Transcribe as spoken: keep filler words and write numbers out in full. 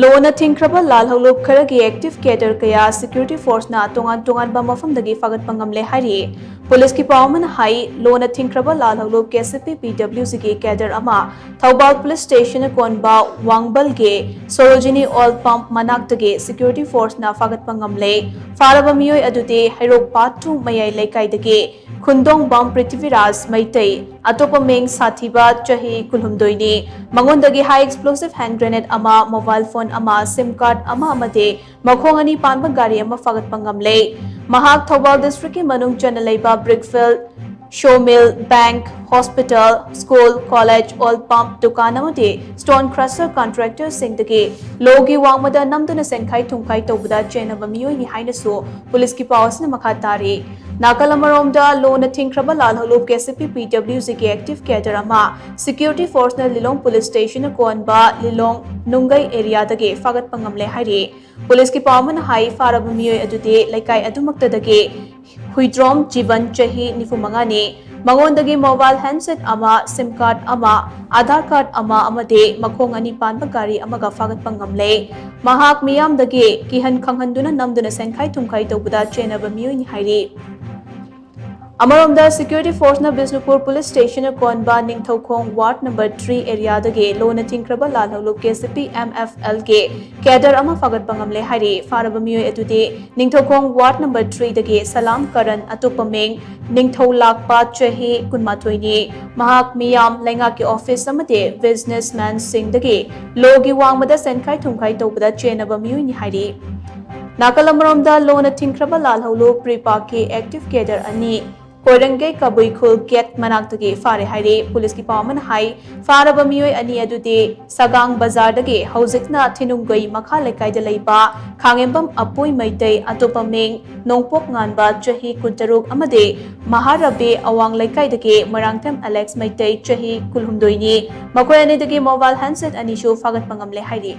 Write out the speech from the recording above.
ꯂꯣꯅ ꯊꯤꯡꯈ꯭ꯔꯕ ꯂꯥꯜꯍꯧꯂꯨꯞ ꯈꯔꯒꯤ active cadre ꯀꯌꯥ security forceꯅ ꯇꯣꯉꯥꯟ ꯇꯣꯉꯥꯟꯕ ꯃꯐꯝꯗꯒꯤ ꯐꯥꯒꯠꯄ ꯉꯝꯂꯦ ꯍꯥꯏꯔꯤ꯫ ꯄꯨꯂꯤꯁꯀꯤ ꯄꯥꯎ ꯑꯃꯅ ꯍꯥꯏ, ꯂꯣꯅ ꯊꯤꯡꯈ꯭ꯔꯕ ꯂꯥꯜꯍꯧꯂꯨꯞ KCP PWCꯒꯤ cadre ꯑꯃ ꯊꯧꯕꯥꯜ police stationꯅ ꯀꯣꯟꯕ ꯋꯥꯡꯕꯜꯒꯤ Sarojini oil pump ꯃꯅꯥꯛꯇꯒꯤ security forceꯅ ꯐꯥꯒꯠꯄ ꯉꯝꯂꯦ꯫ ꯐꯥꯔꯕ ꯃꯤꯑꯣꯏ ꯑꯗꯨꯗꯤ ꯍꯩꯔꯣꯛ part two ꯃꯌꯥꯏ ꯂꯩꯀꯥꯏꯗꯒꯤ ꯈꯨꯟꯗꯣꯡꯕꯝ ꯄ꯭ꯔꯤꯊꯤꯕꯤꯔꯥꯖ ꯃꯩꯇꯩ, ꯑꯇꯣꯞꯄ ꯃꯤꯡ ꯁꯥꯊꯤꯕ, ꯆꯍꯤ ꯀꯨꯟꯍꯨꯝꯗꯣꯏꯅꯤ꯫ ꯃꯉꯣꯟꯗꯒꯤ high explosive hand grenade ꯑꯃ, mobile phone ꯑꯃ, SIM card ꯑꯃ ꯑꯃꯗꯤ ꯃꯈꯣꯡ ꯑꯅꯤ ꯄꯥꯟꯕ ꯒꯥꯔꯤ ꯑꯃ ꯐꯥꯒꯠꯄ ꯉꯝꯂꯦ꯫ ꯃꯍꯥꯛ ꯊꯧꯕꯥꯜ districtꯀꯤ ꯃꯅꯨꯡ ꯆꯟꯅ ꯂꯩꯕ brick field, sawmill, bank, hospital, school, college, oil pump, ꯗꯨꯀꯥꯟ ꯑꯃꯗꯤ stone crusher contractorꯁꯤꯡꯗꯒꯤ ꯂꯣꯒꯤ ꯋꯥꯡꯃꯗ ꯅꯝꯗꯨꯅ ꯁꯦꯟꯈꯥꯏ ꯊꯨꯝꯈꯥꯏ ꯇꯧꯕꯗ ꯆꯦꯟꯅꯕ ꯃꯤꯑꯣꯏꯅꯤ ꯍꯥꯏꯅꯁꯨ ꯄꯨꯂꯤꯁꯀꯤ ꯄꯥꯎ ꯑꯁꯤꯅ ꯃꯈꯥ ꯇꯥꯔꯤ꯫ ꯅꯥꯀꯜ ꯑꯃꯔꯣꯝꯗ, ꯂꯣꯅ ꯊꯤꯡꯈ꯭ꯔꯕ ꯂꯥꯜꯍꯧꯂꯨꯞ KCP PWCꯒꯤ active cadre ꯑꯃ security forceꯅ ꯂꯤꯂꯣꯡ police stationꯅ ꯀꯣꯟꯕ ꯂꯤꯂꯣꯡ ꯅꯨꯡꯒꯩ areaꯗꯒꯤ ꯐꯥꯒꯠꯄ ꯉꯝꯂꯦ ꯍꯥꯏꯔꯤ꯫ ꯄꯨꯂꯤꯁꯀꯤ ꯄꯥꯎ ꯑꯃꯅ ꯍꯥꯏ, ꯐꯥꯔꯕ ꯃꯤꯑꯣꯏ ꯑꯗꯨꯗꯤ ꯂꯩꯀꯥꯏ ꯑꯗꯨꯃꯛꯇꯗꯒꯤ ꯍꯨꯏꯗ꯭ꯔꯣꯝ ꯖꯤꯕꯟ, ꯆꯍꯤ ꯅꯤꯐꯨ ꯃꯉꯥꯅꯤ, ꯃꯉꯣꯟꯗꯒꯤ mobile handset ꯑꯃ, SIM card ꯑꯃ, Aadhaar card ꯑꯃ ꯑꯃꯗꯤ ꯃꯈꯣꯡ ꯑꯅꯤ ꯄꯥꯟꯕ ꯒꯥꯔꯤ ꯑꯃꯒ ꯐꯥꯒꯠꯄ ꯉꯝꯂꯦ꯫ ꯃꯍꯥꯛ ꯃꯤꯌꯥꯝꯗꯒꯤ ꯀꯤꯍꯟ ꯈꯪꯍꯟꯗꯨꯅ ꯅꯝꯗꯨꯅ ꯁꯦꯟꯈꯥꯏ ꯊꯨꯝꯈꯥꯏ ꯇꯧꯕꯗ ꯆꯦꯟꯅꯕ ꯃꯤꯑꯣꯏꯅꯤ ꯍꯥꯏꯔꯤ꯫ ꯑꯃꯔꯣꯝꯗ, security forceꯅ ꯕꯤꯁꯅꯨꯄꯨꯔ police stationꯅ ꯀꯣꯟꯕ Ningthoukhong ward number three areaꯗꯒꯤ ꯂꯣꯅ ꯊꯤꯡꯈ꯭ꯔꯕ ꯂꯥꯜꯍꯧꯂꯨꯞ KCP MFLꯒꯤ cadre ꯑꯃ ꯐꯥꯒꯠꯄ ꯉꯝꯂꯦ ꯍꯥꯏꯔꯤ꯫ ꯐꯥꯔꯕ ꯃꯤꯑꯣꯏ ꯑꯗꯨꯗꯤ ꯅꯤꯡꯊꯧꯈꯣꯡ ward number threeꯗꯒꯤ ꯁꯂꯥꯝ ꯀꯔꯟ, ꯑꯇꯣꯞꯄ ꯃꯤꯡ ꯅꯤꯡꯊꯧ ꯂꯥꯛꯄ, ꯆꯍꯤ ꯀꯨꯟꯃꯥꯊꯣꯏꯅꯤ꯫ ꯃꯍꯥꯛ ꯃꯤꯌꯥꯝ, ꯂꯩꯉꯥꯛꯀꯤ office ꯑꯃꯗꯤ businessmanꯁꯤꯡꯗꯒꯤ ꯂꯣꯒꯤ ꯋꯥꯡꯃꯗ ꯁꯦꯟꯈꯥꯏ ꯊꯨꯝꯈꯥꯏ ꯇꯧꯕꯗ ꯆꯦꯟꯅꯕ ꯃꯤꯑꯣꯏꯅꯤ ꯍꯥꯏꯔꯤ꯫ ꯅꯥꯀꯜ ꯑꯃꯔꯣꯝꯗ, ꯂꯣꯅ ꯊꯤꯡꯈ꯭ꯔꯕ ꯂꯥꯜꯍꯧꯂꯨꯞ ꯄ꯭ꯔꯤꯄꯥꯛꯀꯤ active cadre ꯑꯅꯤ ꯀꯣꯏꯔꯪꯒꯩ ꯀꯕꯨꯏ ꯈꯨꯜ gate ꯃꯅꯥꯛꯇꯒꯤ ꯐꯥꯔꯦ ꯍꯥꯏꯔꯤ꯫ ꯄꯨꯂꯤꯁꯀꯤ ꯄꯥꯎ ꯑꯃꯅ ꯍꯥꯏ, ꯐꯥꯔꯕ ꯃꯤꯑꯣꯏ ꯑꯅꯤ ꯑꯗꯨꯗꯤ ꯁꯒꯥꯡ ꯕꯖꯥꯔꯗꯒꯤ ꯍꯧꯖꯤꯛꯅ ꯊꯤꯅꯨꯡꯒꯩ ꯃꯈꯥ ꯂꯩꯀꯥꯏꯗ ꯂꯩꯕ ꯈꯥꯉꯦꯝꯕꯝ ꯑꯄꯣꯏ ꯃꯩꯇꯩ, ꯑꯇꯣꯞꯄ ꯃꯤꯡ ꯅꯣꯡꯄꯣꯛ ꯉꯥꯟꯕ, ꯆꯍꯤ ꯀꯨꯟꯇꯔꯨꯛ ꯑꯃꯗꯤ ꯃꯍꯥꯔꯥꯕꯤ ꯑꯋꯥꯡ ꯂꯩꯀꯥꯏꯗꯒꯤ ꯃꯣꯏꯔꯥꯡꯊꯦꯝ ꯑꯦꯂꯦꯛꯁ ꯃꯩꯇꯩ, ꯆꯍꯤ ꯀꯨꯟꯍꯨꯝꯗꯣꯏꯅꯤ꯫ ꯃꯈꯣꯏ ꯑꯅꯤꯗꯒꯤ mobile handset ꯑꯅꯤꯁꯨ ꯐꯥꯒꯠꯄ ꯉꯝꯂꯦ ꯍꯥꯏꯔꯤ꯫